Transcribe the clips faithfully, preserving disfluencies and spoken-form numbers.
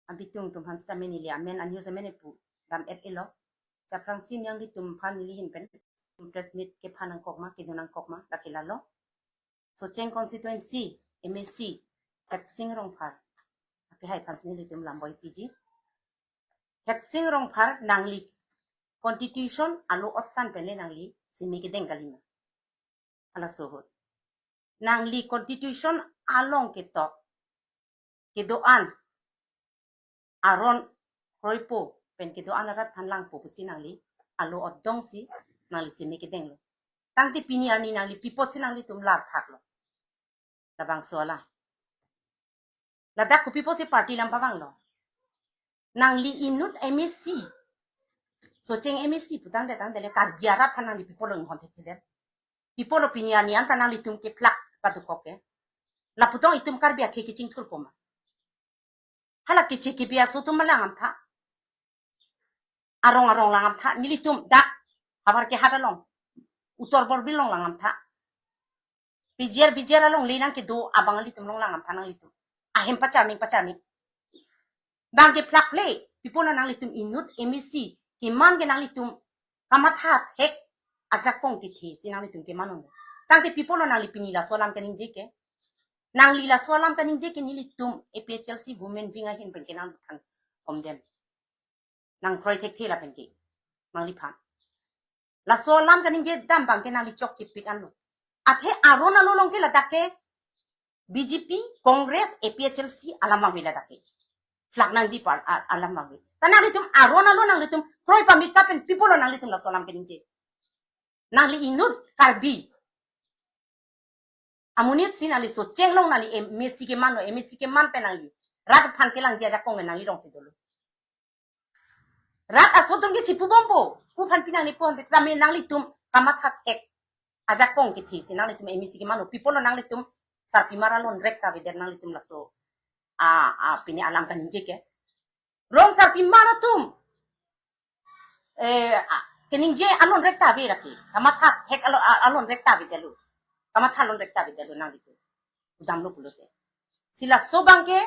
Abitung atum aphan sita neli amen, a-news amen epu dam-et-elo. Aphrangsi nanglitum aphan neli ahin pen press meet kephan nangkok ma, kedo nangkok ma, lake lalo. Socheng constituency M A C Headsing Rongphar akehai aphansi nelitum lamboi piji. Headsing Rongphar, nangli constitution alo ottan pen le nangli seme kedeng kalima? Halaso ahut nangli constitution along ketok kedo-an aron kroipo pen kedo-an arat aphan langpo pusi nangli alo otdongsi nangli seme kedenglo. Tangte pini arni nangli pi apotsi nanglitum lar thaklo? Labangso alam. Ladak kopi apotsi party alam pavanglo? Nangli inut M A C, Socheng M A C putangte tangte le Karbi arat aphan nangli pi apotlo inghon thekthedem? Pi apotlo pini arni anta nanglitum kephlak padukok ke? Lapu tong itum Karbi akhei kechingthurpo ma? Hala keche kebi aso atum ma langdamtha. Arong arong langdamtha. Nelitum dak havar kehat along, Uttar Borbil along langdamtha. P G R, V G R along le nangkedo abang ilitum along langdamtha nanglitum. Ahem pacharning pacharning. Bang kephlak le, pi apotlo nanglitum inut M A C keman ke nanglitum kamatha thek ajakong kethe si nanglitum keman un-e. Tangte pi apotlo nangli pini laso alam kaningje ke? Nangli laso alam kaningje ke nelitum A P H L C women wing ahin pen ke nangliphan komdem. Nangkroi thekthe lapen ke nangliphan. Laso alam kaningje dam abang ke nangli chokchepik anlo. Athe aron alo along ke ladak ke B J P, Congress, A P H L C alam vangve ladak ke. Phlak nangji par a-, alam vangve. Ta nanglitum aron alo nanglitum kroi pameka pen pi apotlo nanglitum laso alam kaningje? Nangli inut Karbi amonit si nangli Socheng along nangli M A C kemanlo, M A C keman pen nangli rat aphan kelangji ajakong nangli rongsi dolo. Rat aso atum ke chipubompo, pu aphan pi nangli pu aphan pi, tame nanglitum kamatha thek ajakong kethe si nanglitum M A C kemanlo. Pi apotlo nanglitum sarpimar alonrek ta avedet nanglitum laso a, a, pini alam kaningje ke? Rong sarpimar atum, eh, a, keningje alonrek ta ave lake. Kamatha thek alo-, a-, alonrek ta avedetlo. Kamatha alonrek ta avedetlo nanglitum. Damlo pulote. Si laso abang ke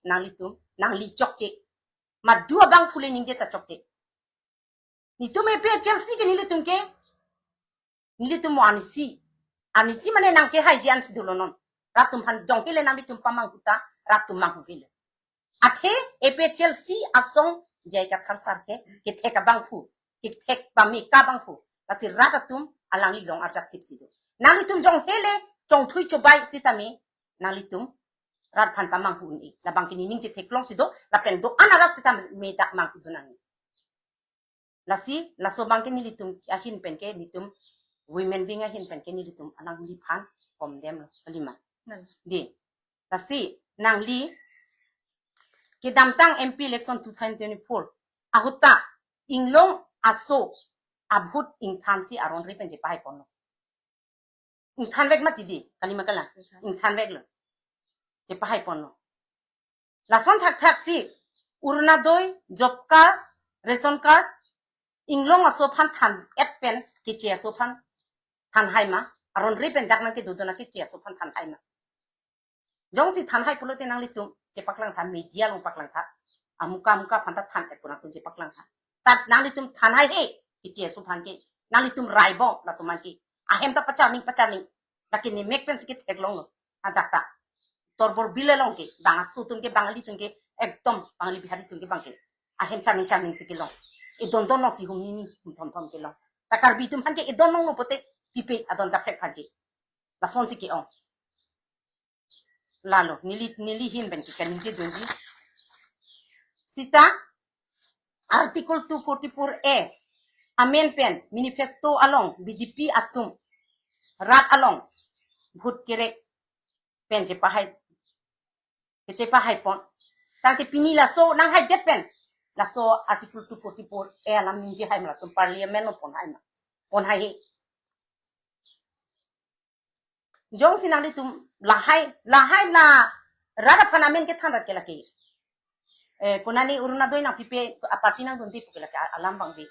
nanglitum, nangli chokche. Madu abangphu le ningje ta chokche. Netum A P H L C ke nelitum ke, nelitum mo anisi. Anisi mane nangkehaiji ansi dolo non. Rat atum aphan jong hele nanglitum pamanghu ta, rat atum manghu hele. Athe A P H L C asong J I Kathar sir ke, kethek abangphu, kethek pameka abangphu. Lasi rat atum alangli long arjap thip si do. Nanglitum jong hele, chongthui chobai sitame, nanglitum rat aphan pamanghu un-e. Labang ke neli ningje theklong si do, lapen do-an arat sitame dak manghu dun nang. Lasi, laso abang ke nelitum ahin pen ke, nelitum women wing ahin pen ke nelitum nangliphan komdemlo, kalima. Nang. Dei. Lasi, nangli kedamtang M P election two thousand twenty-four ahut ta Inglong aso a-vote ingthansi aron ri pen chepahaiponlo. Ingthanvek mati dei, kalima kalang. Ingthanveklo. Chepahaiponlo. Lason thakthak si Orunodoi, job card, ration card, Inglong aso aphan than-et pen keche aso aphan thanhai ma, aron ri pen dak nangkedo do na keche aso aphan thanhai ma. Jongsi thanhai pulote nanglitum chepaklang tha, media along paklang tha. Amuka amuka aphan ta than-et pu nangtum chepaklang tha. Ta nanglitum thanhai he, keche aso aphan ke. Nanglitum raibom latum aphan ke. Ahem ta pacharning pacharning. Lake nemek pensi ketheklonglo. Adak ta. Uttar Borbil along ke, bang aso atum ke, bang alitum ke, ekdom bang ali Bihari atum ke abang ke ahem charning charning si kelong. Edon don along si hum nini, hum thom thom kelong. Ta Karbi atum aphan ke edon longlo pulote pipe adon kaprek aphan ke. Lasonsi ke-ong. Lalo, neli, neli ahin pen ke kaningje dunji. Sita, Article two forty-four A amen pen manifesto along B J P atum rat along vote kerek pen chepahai, chepahaipon. Tangte pini laso nanghaidet pen, laso Article two forty-four A alam ningjehai ma, latum Parliament along ponhai ma, ponhai he. Jongsi nanglitum lahai, lahai la rat aphan amen kethan rat ke lake, eh, konane Orunodoi nangpipe, a-party nangdunde pu ke lake a-, alam vangve.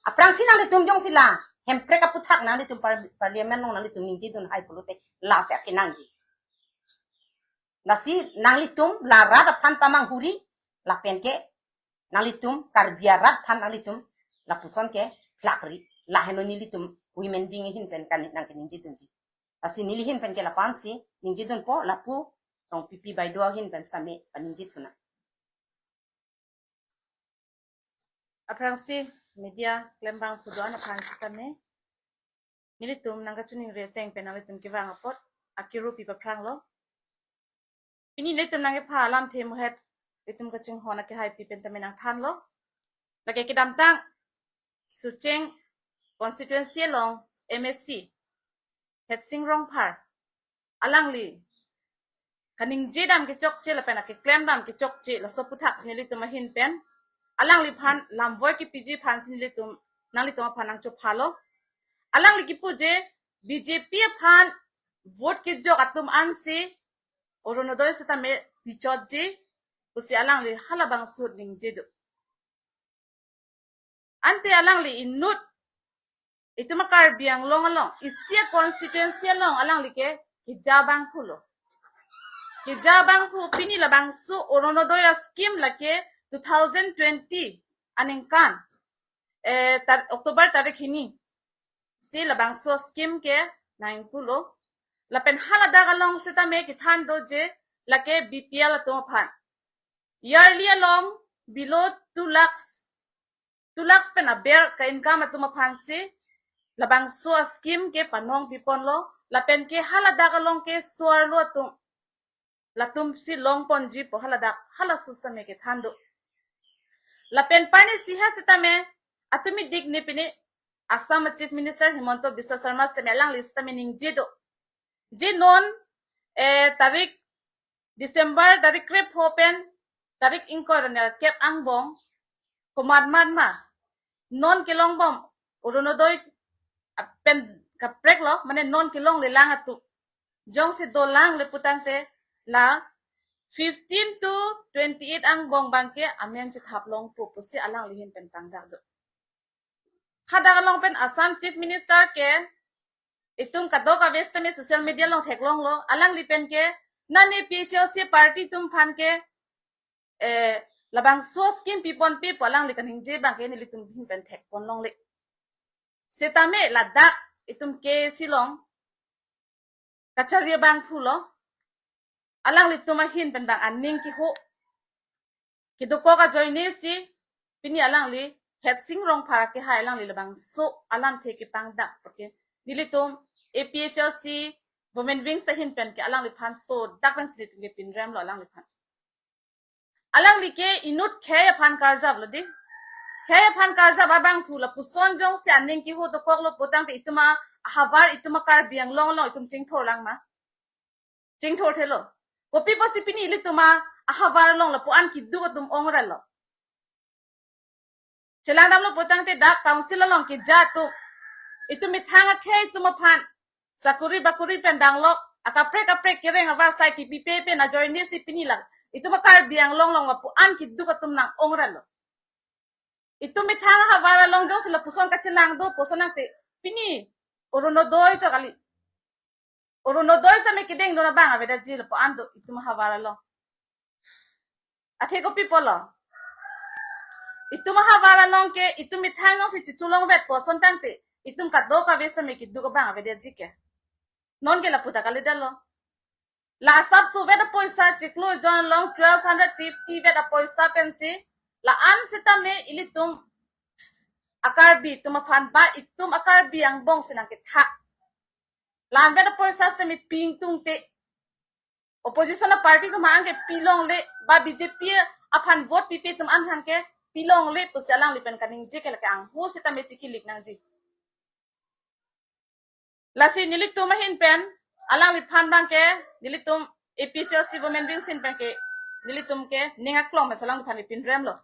Aphrangsi nanglitum jongsi la Hemprek aputhak nanglitum par-, Parliament along nanglitum ningje dunhai pulote lasi akenangji. Lasi nanglitum la rat aphan pamanghuri, lapen ke nanglitum Karbi arat aphan nanglitum lapuson ke plakri. Lahenlo nelitum women wing ahin pen kan nangkeningjedunji. Lasi neli ahin pen ke lapu-ansi ningjedunpo, lapu Rongpipi Baideo ahin pen sitame paningje thunang. Aphrangsi media klembangphu do-an aphan sitame nelitum nangkachiningri ateng pen nanglitum kevang apot akiru pi paphranglo. Pini nelitum nangkepha alamthe muhet itum kachinghon akehai pi pen tame nangthanlo. Lake kedamtang Socheng constituency along M A C Headsing Rongphar, alangli kaningje dam kechokche lapen akeklem dam kechokche, laso aputhaksi nelitum ahin pen alangliphan lamvoi kepiji aphansi nelitum nanglitum aphan nangchophalo. Alangli kipu je B J P aphan vote kejok atum ansi Orunodoi sitame pichotji pusi alangli halabangso ningje do. Ante alangli inut itum a-Karbi Anglong along, isi a-constituency along alangli ke keja abangphulo. Keja abangphu. Pini labangso Orunodoi a-scheme lake two thousand twenty aningkan, eh, tar-, October tarik hini si labangso scheme ke nangpulo. Lapen haladak along sitame kethan do je lake B P L atum aphan, yearly along below two lakhs, two lakhs pen aber ka-income atum aphansi labangso a-scheme ke panong piponlo. Lapen ke haladak along ke so-arlo atum, latumsi longponji pu haladak halaso sitame kethan do. Lapen pani siha sitame atumi dik ni pini Assam Chief Minister Himanta Biswa Sarma sitame alangli sitame ningje do je non, eh, tarik December tarik krepho pen tarik ingkoi ra nerkep angbong komatmat ma non kelongbom Orunodoi pen kapreklo, mane non kelonglelang atum jongsi dolangle putangte la fifteen to twenty-eight angbong abangke amen chethap longpo pusi alangli ahin pen tangdak do. Hadak along pen Assam Chief Minister ke itum kadokave sitame social media along theklonglo, alangli pen ke non A P H L C party atum aphan ke, eh, labangso scheme piponpe pu alangli kaningje abangke nelitum ahin pen thekponlongle. Sitame ladak itum ke silong kachari abangphulo, alanglitum ahin pen abang aning keho kedokok ajoinesi pini alangli Headsing Rongphar akehai alangli labangso alamthe kepangdak, okay. Nelitum A P H L C women wing ahin pen ke alangliphan so dak pensi nelitum ke pinremlo alangliphan. Alangli ke inut khei aphan karjaplo di. Khei aphan karjap abangphu lapuson jongsi aning keho dokoklo putangte itum ahavar, itum a-Karbi Anglong along itum chingthorlang ma? Chingthorthelo. Kopi pusi pini ilitum ahavar along lapu-an keduk atum ongralo. Chelangdamlo putangte dak council along keja atum, itum methang akhei atum aphan sakuri bakuri pen danglok, akaprek kaprek kereng avarsai kepipe pen ajoinesi pini lang itum a-Karbi Anglong along lapu-an keduk atum nang-ongralo. Itum methang ahavar along jongsi lapuson kachelang do puson nangte pini Orunodoi chot kali. Orunodoi sitame kedengdun abang avedetji lapu-an do itum ahavar along. Athe kopi pulo? Itum ahavar along ke itum methang alongsi chicholongvet puson tangte itum kadokave sitame keduk abang avedetji ke. Non ke lapu ta kalidetlo. La asap suvet apoisa chiklo jon along twelve hundred fifty vet apoisa pensi la-an sitame ilitum a-Karbi atum aphan ba itum a-Karbi angbong si nangkethak. La-an vet apoisa sitame pi ingtungte opposition a-party atum aphan ke pilongle, ba B J P aphan vote pipe atum aphan ke pilongle pusi alangli pen kaningje ke lake angho sitame chikilik nangji. Lasi nelitum ahin pen alangliphan abangke nelitum A P H L C women wing ahin pen ke nelitum ke ning aklong mes alangliphan ipinremlo.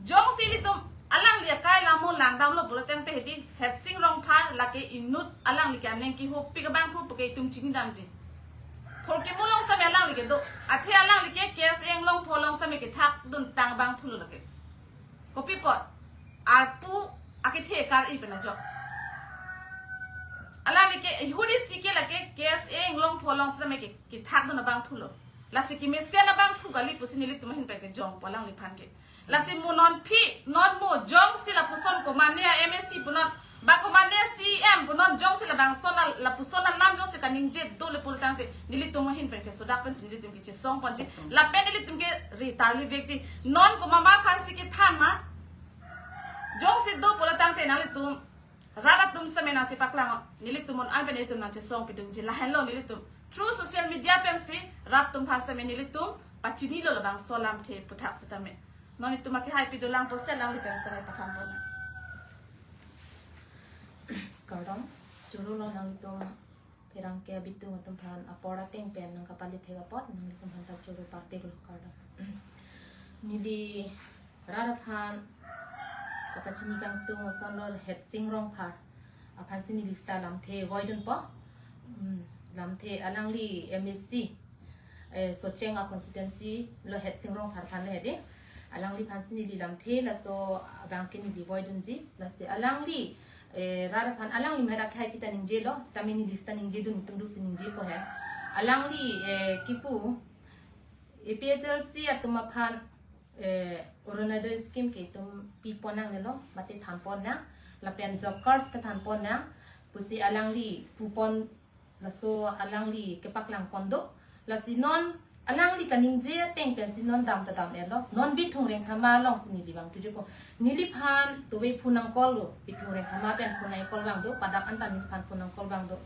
Jongsi ilitum alangli akai lamo langdamlo pulo tangte hedi Headsing Rongphar lake inut alangli ke aning kehopik abangphu puke itum chinidamji. Phurkimo along sitame alangli kedo. Athe alangli ke K S A Anglongpho along sitame kethakdun tang abangphulo lake. Kopi apot? Arpu akethe kar-i pen ajok. Alangli ke, ahut isi ke lake K S A Inglongpho along sitame ke, kethak dun abangthu lo. Lasi kemesen abangthu kali pusi nelitum ahin pen kejongpo alangliphan ke. Lasi mo non aphi, non mo jongsi lapuson komatne a-M A C punon, ba komatne a-C E M punon jongsi labangson la, lapuson alam jongsi kaningje dole pulo tangte, nelitum ahin pen kesodak pensi nelitum kechesongponji. Chesong. Lapen nelitum ke ritarli vekji. Non komat aphansi kethan ma? Jongsi do pulo tangte nanglitum rat atum sitame nangchepaklang, nelitum un-an pen nelitum nangchesong pidunji, lahenlo nelitum through social media pensi rat atum aphan sitame nelitum pachinilo labangso alamthe aputhak sitame. Non itum akehai pi dolang pusi alangli pen sitame pathan pon. Kardom, choro lo nanglitum pherangke abitung atum aphan apor ateng pen nangkapale thek apot nanglitum aphan ta choro parpiklo, kardom. Neli rat aphan kapachini kangtung ason lo Hetsing Rongphar aphansi neli sita lamthe voidunpo. Hmm, lamthe alangli M A C, eh, Socheng a-constituency lo Hetsing Rongphar aphan le hedi. Alangliphansi neli lamthe laso abang ke neli voidunji. Lasi alangli, eh, rat aphan alangli mera khei pita ningjelo, sitame neli sita ningjedun itum dusi ningjepo he. Alangli, eh, kipu A P H L C atum aphan, eh, Orunodoi scheme ke itum pipon nangnelo, mate thanpon nang, lapen job cards ke thanpon nang pusi alangli pupon, laso alangli kepaklangpon do. Lasi non alangli kaningje ateng pensi non dam ta dam-etlo. Non Bithung Rengthama alongsi neli vangthu jokpo. Neliphan tove phone nang-call lo, Bithung Rengthama pen phone nang-call abang do, padap anta neliphan phone nang-call abang do.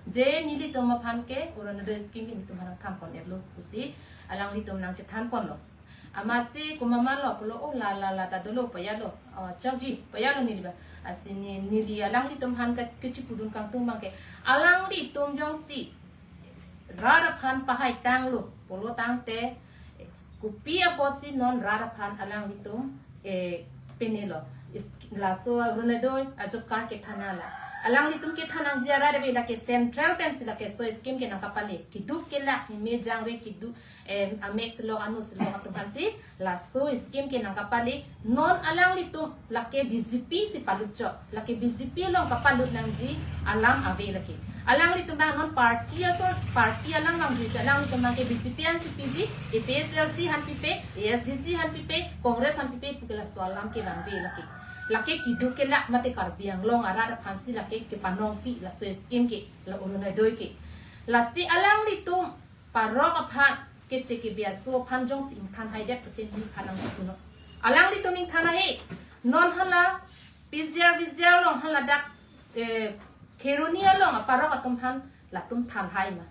Je nelitum aphan ke Orunodoi scheme nelitum aphan thanpon-etlo pusi alanglitum nangchethanponlo. Amatsi komat ma lo pulo, oh, la la la ta dolo pajalo, oh, chokji pajalo neli ba. Lasi ne, neli alanglitum aphan ke kechipudun kangtung abang ke, alanglitum jongsi rat aphan pahai tanglo pulo tangte, kopi apotsi non rat aphan alanglitum, eh, penelo? Is-, laso Orunodoi a-job card kethan nang la. Alanglitum kethan nangji arat ave, lake central pensi lake laso scheme ke nangkapale. Keduk kelak, hime jangre keduk, em, amek silok, anu silok atum aphansi laso scheme ke nangkapale. Non alanglitum lake B J P si palut chot, lake B J P along kapalut nangji alam ave lake. Alanglitum abang non party ason, party alam abang dusi alanglitum abang ke B J P aphansi piji, A P H L C aphan pipe, A S D C aphan pipe, Congress aphan pipe pu ke laso alam ke vangve lake. Lake keduk kelak mate Karbi Anglong arat aphansi lake kepanongpi laso scheme ke, la Orunodoi ke. Lasi alanglitum parok aphan keche kebi aso aphan jongsi ingthan haidet pute neliphan nangpuno. Alanglitum ingthan hai. Non hala P G R V G R along hala dak, eh, Kheroni along aparok atum aphan latum than hai ma?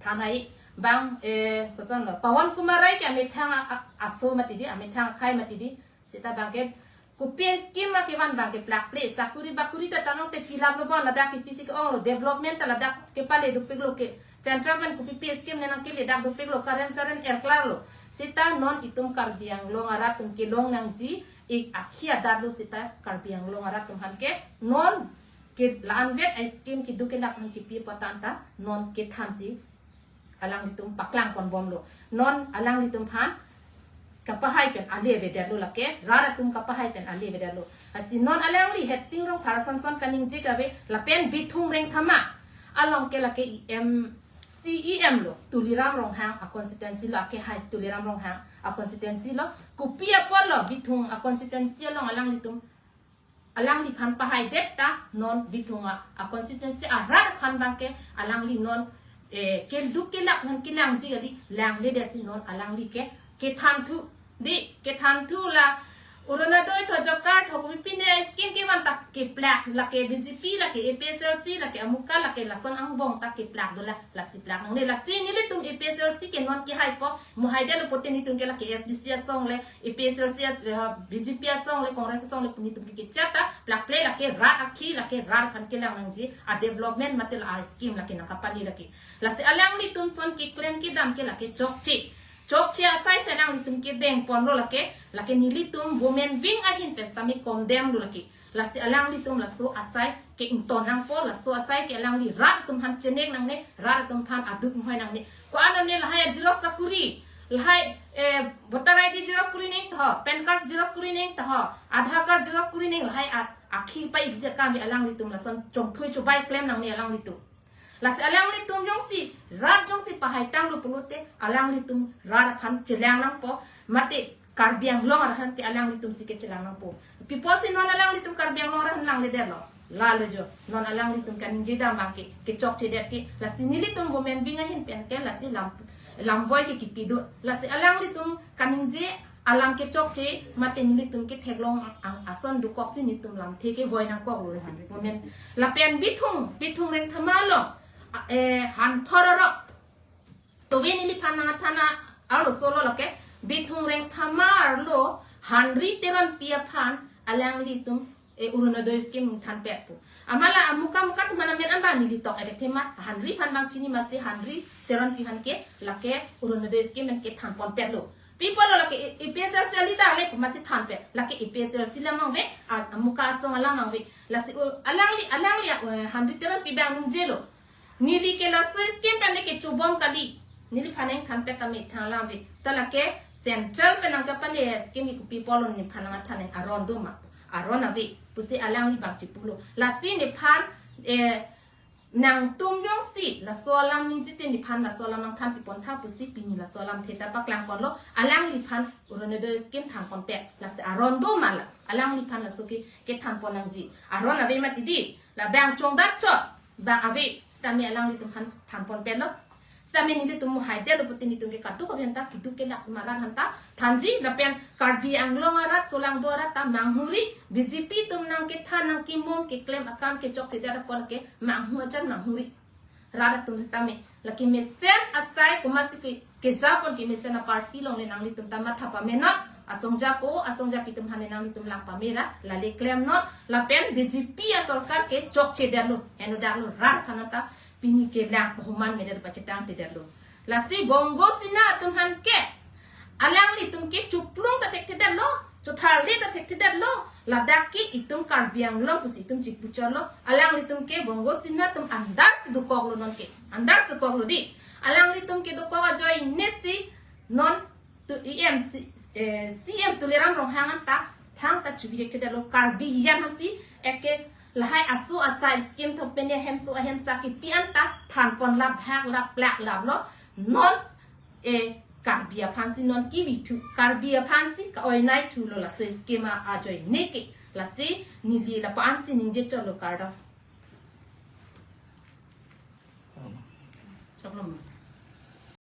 Than hai. Bang, eh, koson lo, Pawan Kumar Rai ke amethang a, a, aso mati di, amethang akhai mati di. Sita bangke kopi scheme ma kevan bangke plakple, sakuri bakuri ta tanong te kilap lo bon, ladak ke pisi ke-ong lo, development ta ladak kepale dopiklo ke, central government kopi scheme ne nangkele dak dopiklo, current saren erklar lo. Sita non itum Karbi Anglong arat atum kelong nangji ik akhi adat lo, sita Karbi Anglong arat atum aphan ke non ke la-anvet a-scheme keduk kelak aphan kepi apot anta non kethansi alanglitum paklangponbomlo. Non alanglitum aphan kapahai pen ale avedetlo lake, rat atum kapahai pen ale avedetlo. Lasi non alangli Hetsing Rongphar asonson kaningje kave, lapen Bithung Rengthama along ke lake E M, C E M lo, Tuliram Ronghang a-constituency lo, akehai Tuliram Ronghang a-constituency lo, kopi apotlo Bithung a-constituency along alanglitum alangliphan pahaidet ta non Bithung a, a-constituency arat aphan bangke alangli non, eh, keduk kelak aphan kelangji kali, langledetsi non alangli ke kethanthu, di kethanthu la Orunodoi tho, job card tho, kopi pine scheme kevan ta keplak, lake B J P, lake A P H L C, lake amuka, lake lason angbong ta keplak dola, lasi plak nangne. Lasi nelitum A P H L C ke non kehaipo, mo haidetlo pute nelitum ke lake S D C asong le, A P H L C as-, eh, B J P asong le, Congress asong le pu nelitum ke kechata, plakple, lake rat akhi, lake rat aphan kelang nangji a-development mate la a-scheme lake nangkapale lake. Lasi alanglitum son keklem kedam ke lake chokche. Chokche asai si alanglitum kedengponlo lake, lake nelitum women wing ahin pen sitame condemn lo lake. Lasi alanglitum laso asai ke ington nangpo, laso asai ke alangli rat atum aphan chenek nangne, rat atum aphan aduk mohoi nangne. Ko-an ne lahai a-xerox kakuri, lahai, eh, voter I D xerox kuri nangtha, PAN card xerox kuri nangtha, Aadhaar card xerox kuri nang, lahai a akhi pa-ikji akam alanglitum lason chongthui chobai klem nangne alanglitum. Lasi alanglitum jongsi rat jongsi pahai tanglo pulote alanglitum rat aphan chelang nangpo, mate Karbi Anglong arat aphan ke alanglitum si kechelang nangpo. Pi apotsi non alanglitum Karbi Anglong arat aphan langledetlo? Lalo jo, non alanglitum kaningje dam abang ke kechokchedet ke, lasi nelitum women wing ahin pen ke lasi lam lamvoi ke kipi do. Lasi alanglitum kaningje alam kechokche mate nelitum ketheklong ang ason dokoksi nelitum lamthe kevoi nangkoklo lasi women. Lapen Bithung, Bithung Rengthama along, a, eh, Hanthor arong. Tovi neliphan nangthan arloso lo lake, Bithung Rengthama arlo Henry Teronpi aphan alanglitum, eh, Orunodoi scheme nangthanpet pu. Amala amuka muka atum amen an abang neli tok-et thema, Henry aphan abang chini masi Henry Teronpi aphan ke lake Orunodoi scheme ke thanponpetlo. Pi apotlo lake A-, APHLC a-leader le pu masi thanpet. Lake APHLC alam abang ave, a, amuka asong alam abang ave. Lasi, o, alangli, alangli, eh, Henry Teronpi abang ningjelo. Neli ke laso scheme pen ke chobom kali. Neliphan nangthanpet kami thang alam ave. Ta lake central pen nangkepale scheme ke kopi apotlo neliphan nangthan aron do ma? Aron ave pusi alangli abang chipulo. Lasi neliphan, eh, nangtum jongsi laso alam ningje te neliphan laso alam nangthanpipon tha pusi pini laso alamthe ta paklangponlo, alangliphan Orunodoi scheme thanponpet. Lasi aron do ma la? Alangliphan laso ke, kethanpon nangji. Aron ave mati di. Labang chongdat chot abang ave, sitame alanglitum aphan thanponpetlo. Sitame nelitum muhaidetlo putin nelitum ke kaduk avi aphanta, keduk kelak arat aphanta thanji, lapen Karbi Anglong arat, solangdo arat ta manghuri, BJP atum nangkethan nangkimum keklem akam kechokchedet apor ke manghu ajan manghuri. Rat atum sitame lake mesen asai komatsi ke, kejapon ke mesen a-party along le nanglitum ta matha pamenon, asong japo, asong japi atum aphan le nanglitum lang pamera, lale klemnon, lapen BJP asorkar ke chokchedetlo, henodaklo, rat aphan ta pini ke lang pahuman medet pachetangtedetlo. Lasi Bongo Singha atum aphan ke alanglitum ke chuplung ta thekthedetlo, chotharli ta thekthedetlo, ladak ke itum Karbi Anglong pusi itum chipuchotlo, alanglitum ke Bongo Singha atum andar si dokoklo non ke, andar si dokoklo di. Alanglitum ke dokok ajoine si non tu E M si, eh, C M Tuliram Ronghang anta thangta chubi thekthedetlo, Karbi hiyan hasi eke lahai aso asai scheme thop pen ahemso ahemsa kipi anta thanpon lap bhak lap plak laplo, non, eh, Karbi aphansi non kivi thu, Karbi aphansi ka-oinai thulo laso scheme a ajoine ke. Lasi neli lapu ansi ningje chotlo, kardom. Choklo ma?